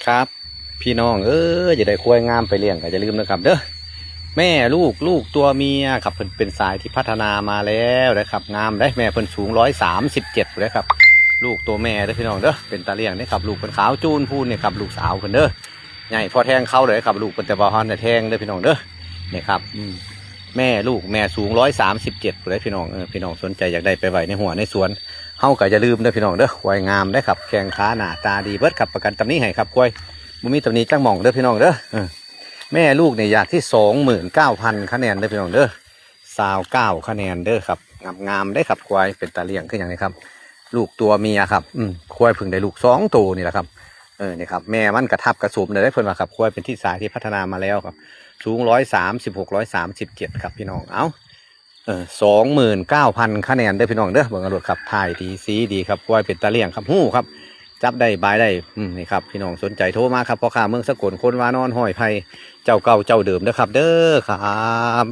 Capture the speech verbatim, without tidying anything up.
ครับ พี่น้องเอ้ย จะได้ควายงามไปเลี้ยงก็อย่าลืมนะครับเด้อ แม่ลูก ลูกตัวเมียครับ เพิ่นเป็นสายที่พัฒนามาแล้วนะครับ งามได้ แม่เพิ่นสูงร้อยสามสิบเจ็ดเลยครับ ลูกตัวแม่เด้อพี่น้องเด้อ เป็นตาเลี้ยงเด้อครับ ลูกเพิ่นขาวจูนพูนเนี่ยครับ ลูกสาวเพิ่นเด้อ ใหญ่พอแทงเขาเลยครับ ลูกเพิ่นแต่บ่ฮอนแทงเด้อพี่น้องเด้อ นี่ครับ อืม แม่ลูก แม่สูงร้อยสามสิบเจ็ดเลยพี่น้อง เออ พี่น้องสนใจอยากได้ไปไว้ในหัวในสวน เฮาก็อย่าลืมเด้อพี่น้องเด้อ ควายงามได้อครับ แข้งขาหน้าตาดีเบิดครับ ประกันตำหนิให้ครับ ควายบ่มีตำหนิจักหม่องเด้อพี่น้องเด้อ เออ แม่ลูกเนี่ยอยากที่สองหมื่นเก้าพันคะแนนเด้อพี่น้องเด้อ ซาวเก้าคะแนนเด้อครับ งามๆได้อครับ ควายเป็นตาเลี้ยงคือหยังนี่ครับ ลูกตัวเมียครับ อืม ควายเพิ่งได้ลูกสองตัวนี่แหละครับ เออ นี่ครับ แม่มันกระทับกระสมเลยเพิ่นว่าครับ ควายเป็นที่สายที่พัฒนามาแล้วครับ สูงร้อยสามสิบหก ร้อยสามสิบเจ็ดครับพี่น้อง เอ้า เออ สองหมื่นเก้าพันคะแนนเด้อพี่น้องเด้อ เบิ่งเอาโลดครับ ถ่ายดี สีดีครับ ควายเป็นตาเลี้ยงครับ ฮู้ครับ จับได้ บายได้ อืม นี่ครับ พี่น้องสนใจโทรมาครับ พ่อค้าเมืองสกล คนวานอน ห้อยไผ่ เจ้าเก่าเจ้าเดิมเด้อครับ เด้อครับ